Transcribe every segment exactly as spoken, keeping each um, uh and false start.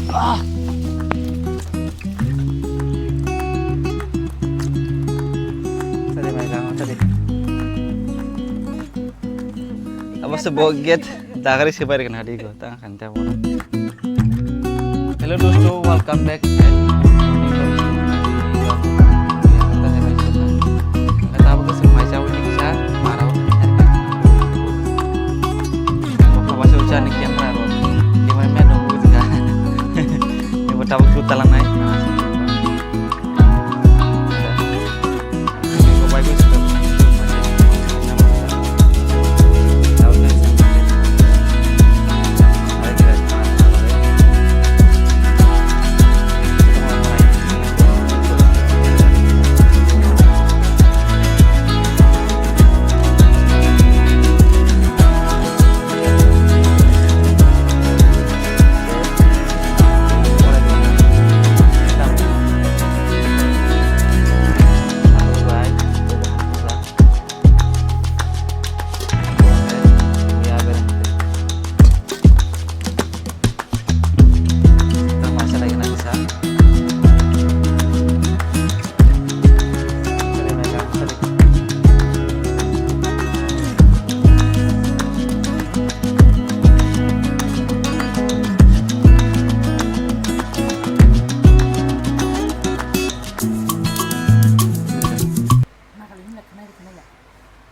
Ah! Tadi mai lang, tadi. Abo se bo gate dagari se bai rikna hadi ko, tang khan ta bo. Hello dosto, welcome back. Kata abo se mai jao ni kisa, marao. Ang bo khaba se ucha ni camera ro. Camera man no buji ka. Ni bo tabuk tu talang nai.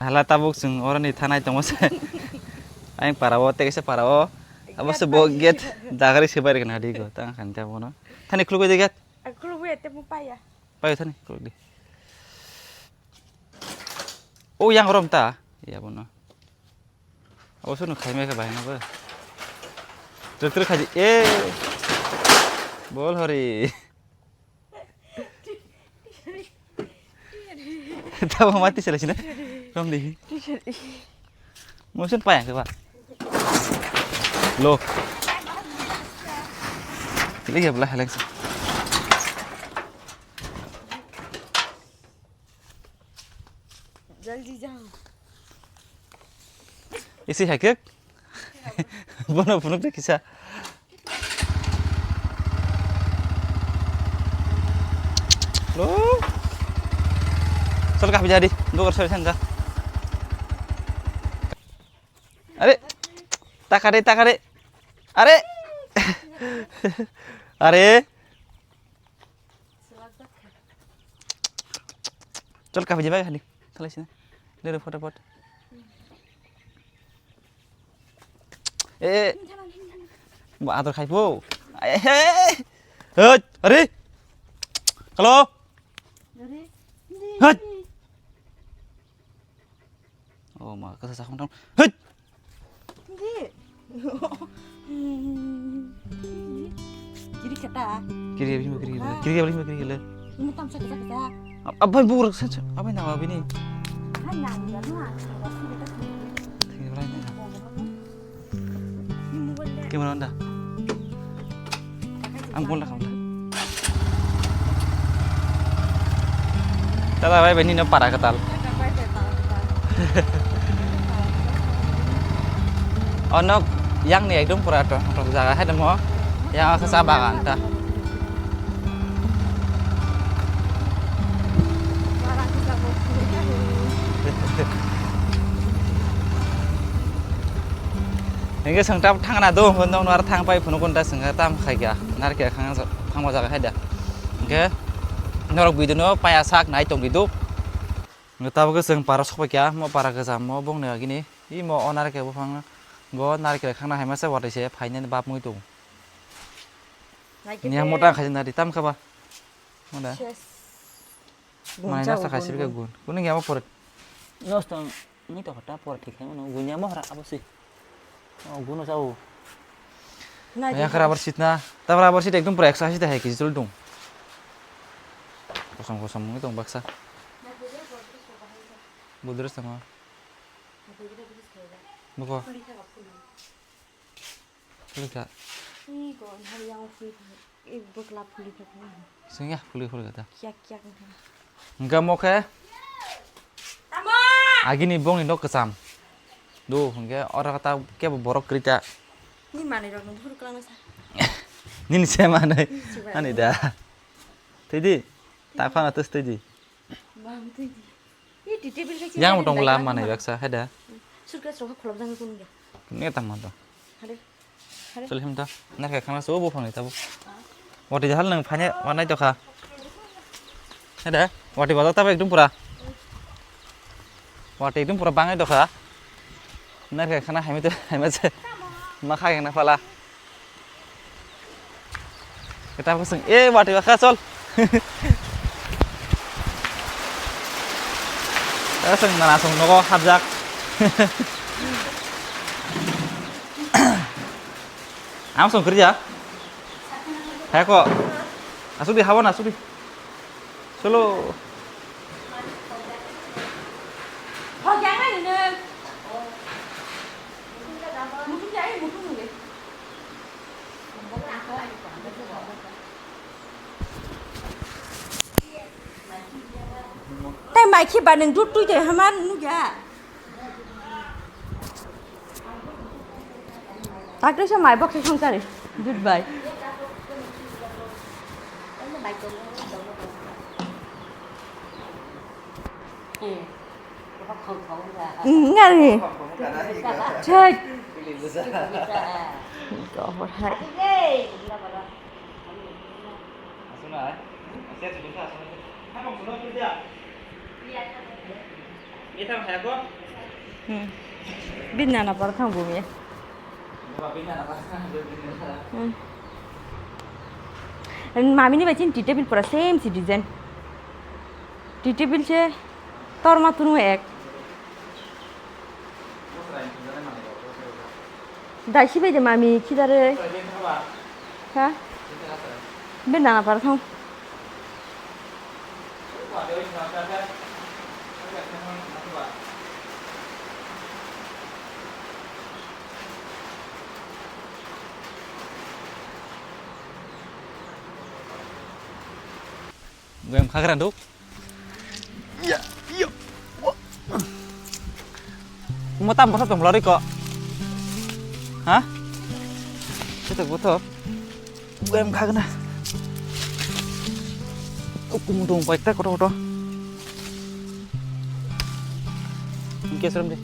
Hala tabuk chwng oroni thanai tongo se. Ayang para o, tei kaisa para o. Abo se bo gate dagari se bai rikna hadi ko. Tang khan ta bono. Thani khuluk bai de gate. Khuluk bai te mo paya. Payo thani khuluk di. O yang rom ta. Ya bono. Abo sunu khai mai khe bai na bo. Truk truk khai di. E. Bol hori. Tabo mati selai sini. Rom di. Motion paya ke ba. Lo. Lagi apa lah, Alex? Jaldi jao. Isi hakik. Bono phunuk de kisa. Lo. Sal kah bijadi. Dua sal sanja. Are. Takade, takade. Are. Are. Chol, kapi jeba khali. Khalai sini. Dere, photo pot. Eh, eh. Bo ador khai po. Eh, eh. Hei, are. Hello. Hei. Oh, ma, kasa sakong tang. Hei. Hindi. Kiri kata. Kiri abis mo kiri kiri. Kiri abis mo kiri kiri. Ini tam sakit sakit ya. Apa yang buruk saja? Apa yang nama ini? Hanya enggak mah. Ini berani. Ini mobile deh. Gimana anda? Ang bola kamu. Tata bai bai nino para katal. Ono yang ni ekdom pura to to jaga hai demo. Yang asa sa bagan ta. Hingke sengtam thangna do, hon nong nwar thang pai phunu kunta sengka tam khaikha, narikhe khang thangma jaga khaida. Hingke norok video no paya sak nai tong didu. Hingke tabuk seng para sokpaikha, mo para kajam mo bongni agini, imo o narikhe buphang go narikhe khangna hai masa watwi se phainani bap mui tung. Niya mota khaijak nari tam khaba. Mona. Ses. Manai nasa khaisir ka gun. Kunu ngiya mo pore. Nosto ni to khata pore thik hai mano. Gun ya mo hara abo si. O gun o sao. Yang khara abar sitna. Tabra abar sit ekdom pura eksa sit hai kisi tul dung. Kosong kosong mung tong baksa. Budres tama. Buko. Phulika. Ih, kok hari yang phulika. Ih, bokla phulika. Sengya phulika phulika ta. Kiak kiak. Hingke mo khe. Tamo. Agini bongni nok kwcham. Do hingke oro kata kebo borok krita. Ni manwi rok no bhuru kwlangno sa. Nini se manai. Ani da. Tei di. Tak phano tes tei di. Bang tei di. Ini di table kaisa. Yang motong la manai baksa, hai da. Suitcase rok kholop jang kun ge. Ni tang ma to. Hade. Hade. Chal him ta. Nar kha khana so bo phang ta bo. Wati jahal nang phanya wanai to kha. Hai da. Wati bazar ta ekdum pura. Wati ekdum pura bangai to kha. Nar kha khana haimi to haima se. Ma khai khana phala. Kita apa sing? Eh, wati bakha chol. Kita sing nana song nogo hapjak. Ang song kerja. Hai ko. Asuk di hawan asuk di. Solo. Tei mai khe ba nwng dut twi tei hama nukya. Takri se mai boksa songchari dut bai. Ngari. Thik. Gohor hai. Hmm. Bini nana para thang bumi. Hmm. Mami ni bai chini tea table pura same si design. Tea table se torma tunu ek. Dai si bai de mami khidare. Ha? Bini nana para thang. Goyam khagra duk. Ya, ya. Mo tam bosok tong lori ko. Ha? Setok bothop. Goyam khagna. Kumu dong koyekta koto koto. Hingke seram de.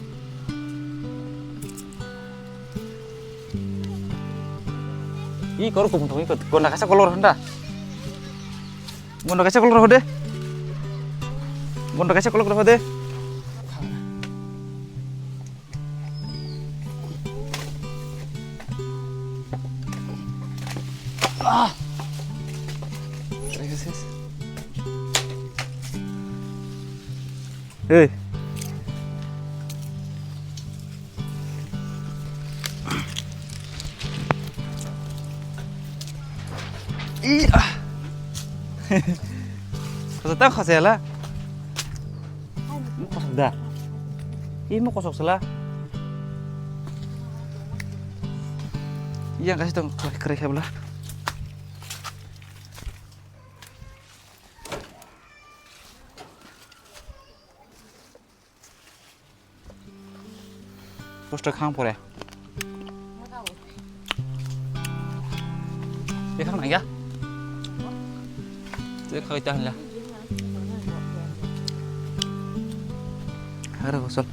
Ih, kor kumu dong, ih, kor, kor na kasa kolor handa. Bono kaisa kolok rw de. Bono kaisa kolok rw de. Ah. Hey. Iya. Kosok ta kosok la. Mo kosok da. Ih, mo kosok sela. Iya, kasih tong kere kere kebla. Poster khang pore. Ekhang nang ya. Te khoi ta hla. Hara gosol.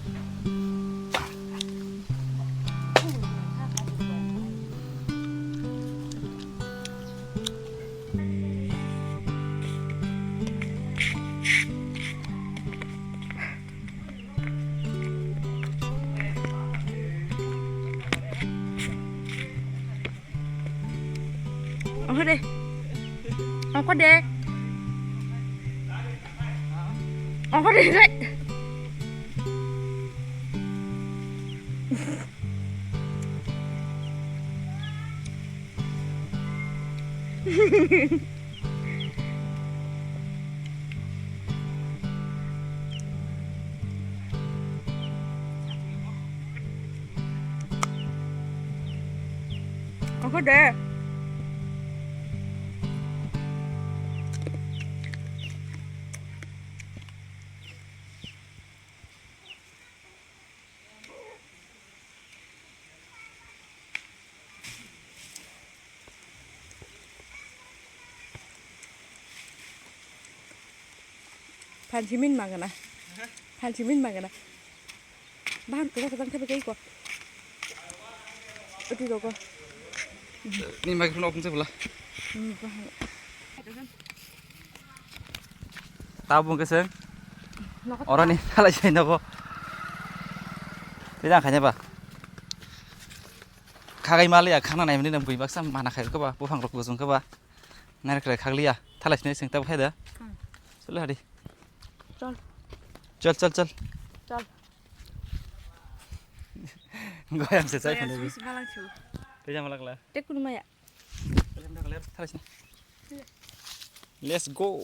Ongkho de. Ongkho de. Ongkho de. Ongkho de. Phan simin magana. Phan simin magana. Bahan kesa kesa kesa kesa ko. Uti ko ko. Ni magi phone open se bula. Hmm, bahan. Tabung kese. Nokot. Orani thalai sai nogo. Tida khanya ba. Khagai mali ya khana nai mani bui baksa mana khai ko ba buphang rok bujung ko ba. Nai khlai khaglia thalai sini sing tab khai da. Hmm. Chalo hari. Chal. Chal chal chal. Chal. Goyang se chai Goyang phone. Sui si malang chu. Tija malak la. Te kun maya. Thalai sini. Let's go.